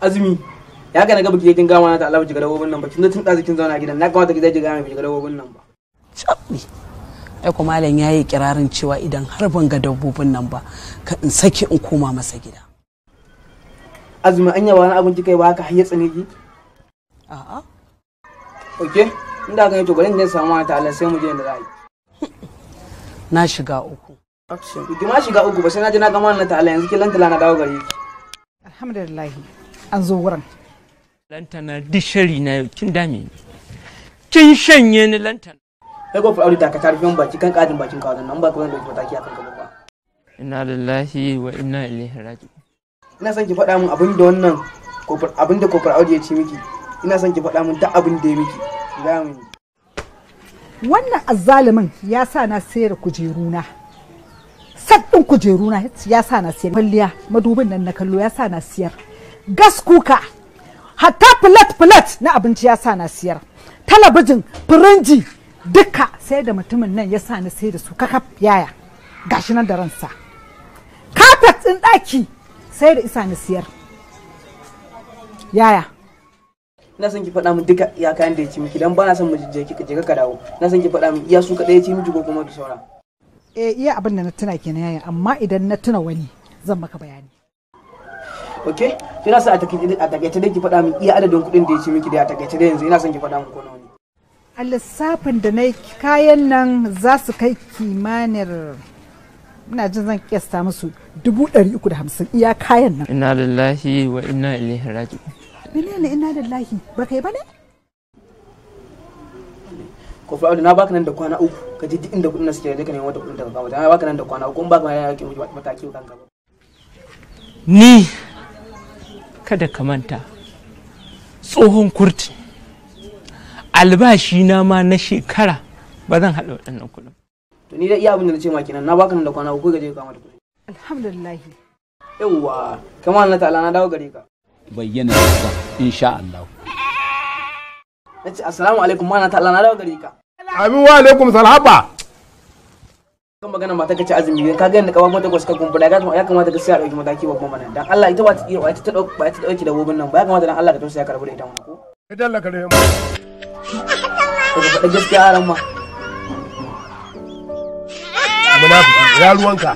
Azumi ya ga na ga biki kin gama na ta Allah biki ga dabbobin nan ba kin zo tun dazu kin zauna gidan na kamata ki zai ga mai biki ga dabbobin nan ba. Cabbi. Ai ko malam yayi kirarin cewa idan har ban ga dabbobin nan ba ka in saki in koma masa gida. Azumi anya ba wani abin kika yi ba haka har ya tsane ki? A'a. Okay, inda ga to bari in je samu ta Allah sai mu je inda za a yi. Na shiga uku. Action. Ki ma shiga uku ba sai na je na gama na ta Allah yanzu ki lantala na dawo gare ki. Alhamdulillah an zo wurin. Lantana duk shari na yau kin dame ni. Kin shanye ni lantana. Kai ko fa'auri ta ka tarfin baki kan kadin bakin ka wannan ba ka zan dauki mataki akan ka ba. Inna lillahi wa inna ilaihi raji'un. Ina son ki faɗa min abin da wannan kofar abin da kofar Audu ya ce miki. Ina son ki faɗa min duk abin da ya miki. Ga min. Wannan azzalumin ya sa na sayar kujeruna. Set ɗin kujeruna ya sa na siyar. Kwalliya madubin nan na kallo ya sa na siyar. Gas kuka hatta filat filat na abinci ya sa na siyar. Talabijin, firinji duka sai da mutumin nan ya sa na sayar da su kakaf yaya. Gashi nan da ransa. Kafet ɗin ɗaki sai da isa na siyar. Yaya. Ina son ki faɗa min duka iya kayan da ya ci miki dan ba na son mu jijje ki je ka dawo. Ina son ki faɗa min iya su kaɗai ya ci miki ko kuma da saura. Eh iya abin da na tuna kenan yaya amma idan na tuna wani zan maka bayani. Okay? Kina son a takaice dai ki faɗa min iya adadin kuɗin da ya ci miki dai a takaice dai yanzu ina son ki faɗa min ko nawa ne. A lissafin da na yi kayan nan za su kai kimanin ina jin zan kiyasta musu 350,000 iya kayan nan. Inna lillahi wa inna ilaihi raji'un. Menene inna lillahi ba kai ba ne? Kofar Audu na baka nan da kwana uku ka je duk inda kuɗin nan suke da ka nemi wata kuɗin daga kawo na baka nan da kwana uku in baka na yake mataki kanka ba. Ni kada ka manta tsohon kurti albashi na ma na shekara ba zan haɗa waɗannan kuɗin. To ni da iya abin da na ce ma kenan na baka nan da kwana uku ka je ka kama da kuɗi. Alhamdulillah. Yawwa kamar Allah ta'ala na dawo gare ka. Bayyana da insha Allah. Na ce assalamu alaikum ma na ta'ala na dawo gare ka. Amin wa alaikum salhaba. Kan magana mata kace azumi ka ga yanda kafa mata suka kumbura ya kamata ka sai a dauki mataki babban mana dan Allah ita ba ta iya ba ta dauki ba ta dauki dabbobin nan ba ya kamata dan Allah ka tausaya ka rabu da ita mana ko. Idan Allah ka rabu. Ka faɗa gaskiya ran ma. Munafiki ya ruwanka.